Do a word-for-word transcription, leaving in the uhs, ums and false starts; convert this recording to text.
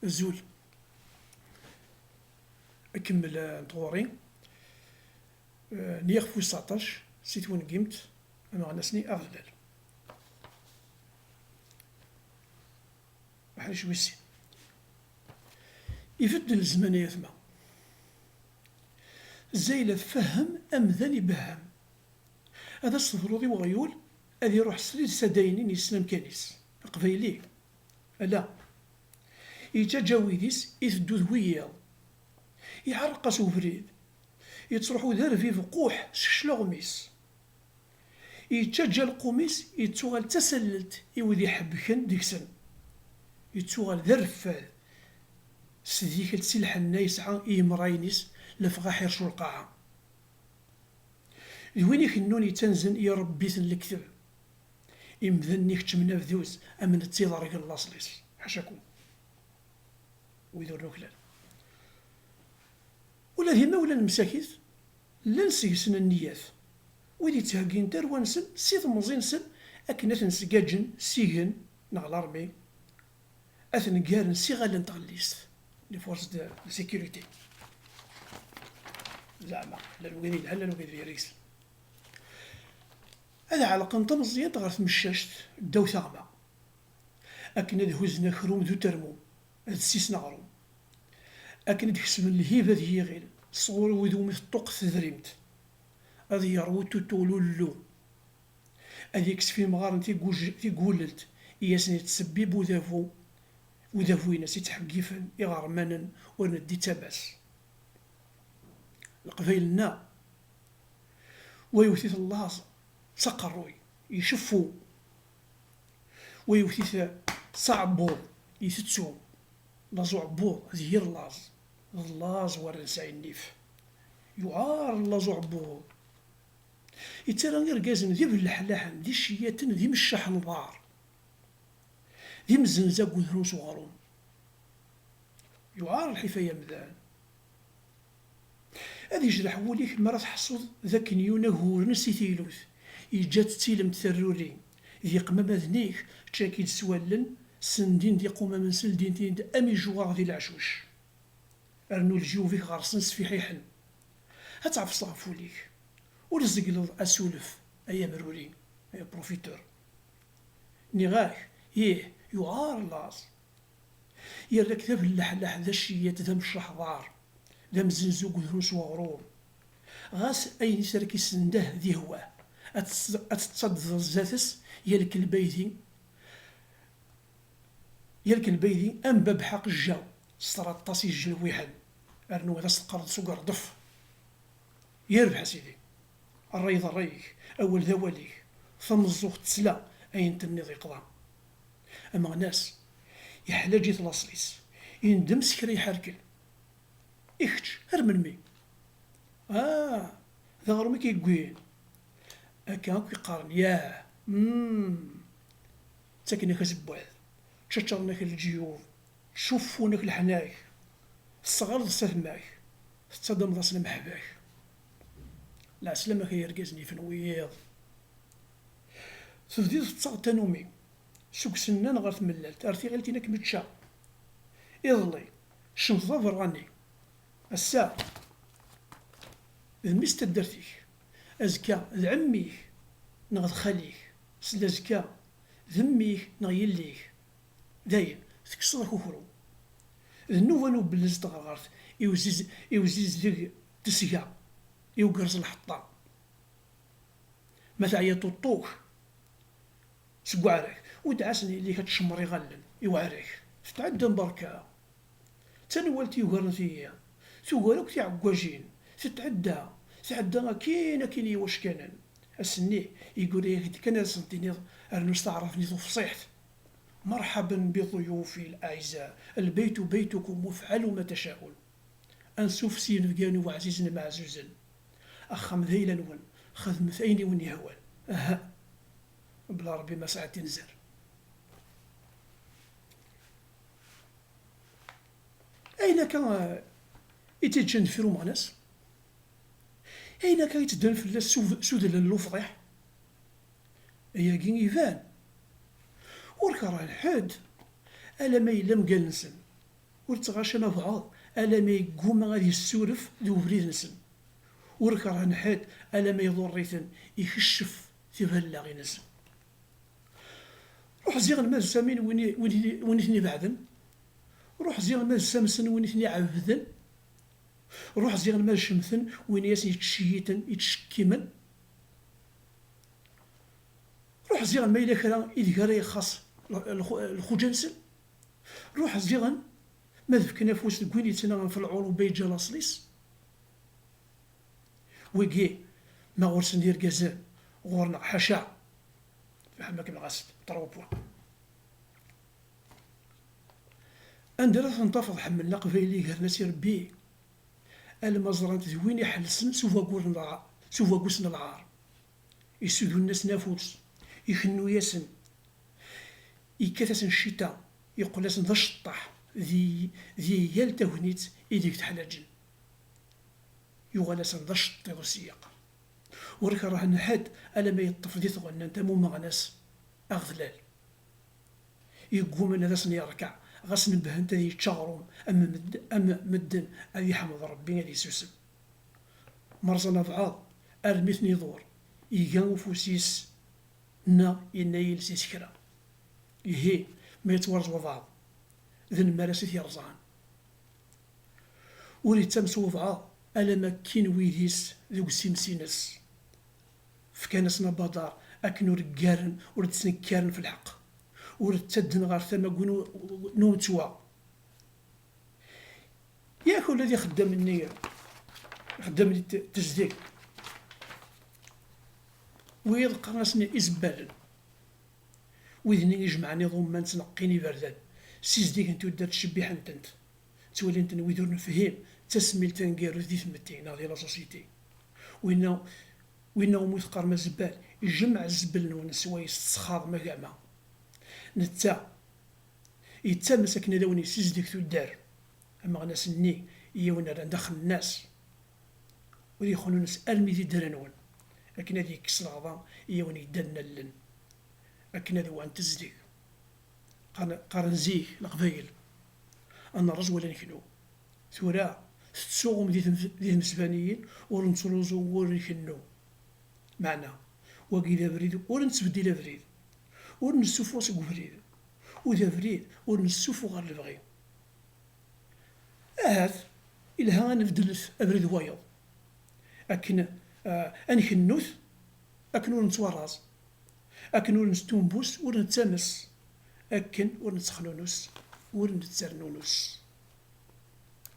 Azul. Akemmel, eh, n tɣuri, eh, n yixef wis tseɛṭac, si twengimt, ameɣnas-nni aɣellal. Aḥric wis sin. Ibedden zzman ay atma. Zayla tfehhem amdan ibehhem. Ad as-tebruḍ i weɣyul, ad iruḥ srid s adaynin yessen amkan-is. Aqbayli. Ala. Yeǧǧaǧǧa wid-is iteddu d wiyiḍ. Iɛerreq-as ubrid. Yettruḥu d arbib quḥ s cclaɣem-is. Yeǧǧaǧǧa lqum-is, yettuɣal d tasallelt i wid iḥebbken deg-sen. Yettuɣal d areffad s dikelt si lḥenna yesɛa i yemrayen-is, lefɣaḥ ircu lqaɛa. D win ikennun yettanzen i Ṛebbi-ten lekteb. Imdanen ikeččmen abduz am netta iḍergen laṣel-is. Ḥacakum. Wid ur nuklal. Ula d imawlan msakit, llan seg-sen nniyat. Wid yettheggin tarwa-nsen si temẓi-nsen akken ad ten-sgaǧen s igen neɣ larmi, ad ten-ggaren s iɣallen n tɣellist, les forces de, de sécurité. Zeɛma, llan wid yelhan, llan wid yergsen. Ad ɛelqen tameẓyant ɣer tmeccact ddaw teɣma, akken ad huzzen akrum d utermum, ad ssisen aɣrum, akken ad kesben lhiba d yiɣil sɣur wid umi teṭṭuqqet tedrimt, ad yerwu tuṭṭu ulullu, ad yeksef imɣaren tiguj-, tigulelt i asen-yettsebbib udabu, udabu-ines i ttḥeggifen iɣermanen ur neddi d tabas. Leqbayel-nneɣ, wa yewwet-it llaẓ s aqerruy, iceffu. Wa yewwet-it s aɛebbuḍ, itettu. Laẓ uɛebbuḍ d yir laẓ, d laẓ war nesɛi nnif. Yuɛer laẓ uɛebbuḍ. Yettarra irgazen d ibelleḥlaḥen, d iceyyaten, d imeccaḥ n uḍar, d imzenza n udrum s uɣrum. Yuɛer lḥif ay amdan. Ad yejreḥ wul-ik mi ara tḥesseḍ d akenyun aguren si tiylut, yeǧǧa-tt d tilemt terruri, d iqmamaden-ik ččan-k-id s wallen, sendin-d iqumam-nsen ldin-ten-id am ijuɣaɣ di leɛcuc. Rnu leǧyub-ik ɣer-sen sfiḥiḥen. Ad tɛefseḍ ɣef wul-ik. Ur tzegleḍ asulef, ay abruri, ay aprofiteur. Nniɣ-ak, ih, yuɛer laẓ. Yerra-k d abelleḥlaḥ, d aciyyat, d amecraḥḍar, d amzenzug udrum s weɣrum. Ɣas ayen i s ara k-issendah d ihwah, ad tt-, ad tettadddeḍ zdat-s, yal kelbaydi, yal kelbaydi am bab ḥaqejja, s tṛaṭṭa-s ijelwiḥen, rnu ad as-teqqareḍ s ugerḍef. Yerbeḥ a sidi. Ṛṛay d ṛṛay-ik, awal d awal-ik, tameẓẓuɣt tesla, ayen tenniḍ yeqḍa. Ameɣnas, iḥlaǧ-it laṣel-is, yendem s kra iḥerkel. I kečč, ar melmi? Ah, d aɣrum i k-yewwin. Akka akk i qqaren, yah, mm. Ttaken-ak azebbad, ččaččren-ak leǧyub, ttcuffun-ak leḥnak, tesseɣleḍ s atma-k, tettaddameḍ-asen ameḥbak. Lɛeslama-k ay argaz n yifen wiyiḍ. Tebdiḍ tettaɣeḍ tanumi, seg usennan ɣer tmellalt, ar tiɣilt-in akken mečča. Iḍelli, tcemteḍ aberrani. Ass-a, d mmi-s n taddart-ik. Azekka, d ɛemmi-k neɣ d xali-k. Seld azekka, d mmi-k neɣ yelli-k. Dayen, tekkseḍ akukru. D nnuba n ubellez n tɣerɣert, iwziz-, iwzizdeg tesga, iwgerẓ lḥeṭṭa. Ma teɛya ṭuṭṭu-k seg uɛrak, ur d-ɛasen yelli-k ad tcemmer iɣallen i uɛrak. Tetɛeddam berka. D tanwalt yugaren tiyi. Tugar akk tiɛeggajin. Tetɛedda. Tɛedda akkin, akkin i wackanen. Ass-nni, yegguni-ak-d kan ad asen-tiniḍ, rnu s taɛrabt-nni tufṣiḥt: مرحبا بضيوفي الأعزاء، البيت بيتكم وافعلوا ما تشاءون. Ansuf s yinebgan-iw ɛzizen meɛzuzen. Axxam d ayla-nwen, xedmet ayen i wen-yehwan. Aha! Bla Ṛebbi ma sɛant inzar. Ayen akka, eh, i tt-iǧǧan deffir umeɣnas? Ayen akka i tteddan fell-as s ub-, s udellel n lufḍiḥ? Ayagi iban. Ur kerhen ḥedd, alamma yella mgal-nsen. Ur ttɣacan abɛuḍ alamma yegguma ad yessuref d ubrid-nsen. Ur kerhen ḥedd alamma iḍurr-iten, ikeccef tiballaɣin-nsen. Ruḥ ziɣen ma d samin win i, win i, win i ten-ibeɛden. Ruḥ ziɣen ma d samsen win i ten-iɛebden. Ruḥ ziɣen ma d cemten win i asen-yettceyyiṭen, yettcekkimen. Ruḥ ziɣen ma yella kra ideg ara ixaṣ l-, lxu-, lxuǧa-nsen. Ruḥ ziɣen ma d-fken afus deg win yettnaɣen f lɛuruba yeǧǧa laṣel-is. Wigi, ma ɣur-sen d irgazen, ɣur-neɣ ḥaca. Fehmeɣ-kem ɣas, trois points. Anda ara ten-tafeḍ ḥemmlen aqbayli, gren-as irebbi, alma ẓran-t d win iḥellsen s ubagur n lɛar, s ubagus n lɛar. Isudunen-asen afus, ikennu-yasen, yekkat-asen ccita, yeqqel-asen d aceṭṭaḥ di, di yal tagnit ideg teḥlaǧen. Yuɣal-asen d aceṭṭiḍ useyyeq. Ur kerhen ḥedd alamma yeṭṭef di tɣennant am umeɣnas aɣedlal. Yeggumen ad asen-yerkeɛ, ɣas nebbhen-t ad yečč aɣrum am med-, am medden, ad yeḥmed Rebbi ad yessusem. Merẓan abɛaḍ, armi ten-iḍur, iga ufus-is, neɣ yenna yiles-is kra. Ihi, ma yettwarẓ wabɛaḍ, d nnmara-s i t-yerẓan. Ur yettames wabɛaḍ alamma kkin wid-is deg usimes-ines. Fkan-asen abadaṛ akken ur ggaren, ur d-ttnekkaren f lḥeqq, ur ttadden ɣer tama n u-, n umetwa. Yak ula d ixeddamen-nni, ixeddamen n t-, tezdeg, wiyiḍ qqaren-asen izebbalen. Wid-nni ijemɛen iḍumman ttneqqin iberdan, ssizdigen tuddar, ttcebbiḥen-tent, ttwalin-ten wid ur nefhim d tasmilt taneggarut di tmetti neɣ di la société. Winna, winna umi teqqarem azebbal, ijemmeɛ zzbel-nwen swayes tesxaḍem agama. Netta yettames akken ad awen-yessizdeg tuddar, ameɣnas-nni i awen-rran d axennas. Ur ixnunes armi d idra-nwen, akken ad yekkes leɣḍa i awen-yeddan allen, akken ad wan tezdeg. Qqaren, qqaren zik Leqbayel, ad nerreẓ wala neknu. Tura, tettsuɣum di tmes-, di tmesbaniyin, ur nettruẓu, ur nkennu. Meɛna, wagi d abrid ur nettbeddil abrid, ur nessufuɣ seg ubrid, u d abrid ur nessufuɣ ɣer lebɣi. Ahat, ilha ad nbeddlet abrid wayeḍ, akken, ah, ad nkennut, akken ur nettwarraẓ, akken ur nettumbus, ur nettames, akken ur nettexnunus, ur netternunus.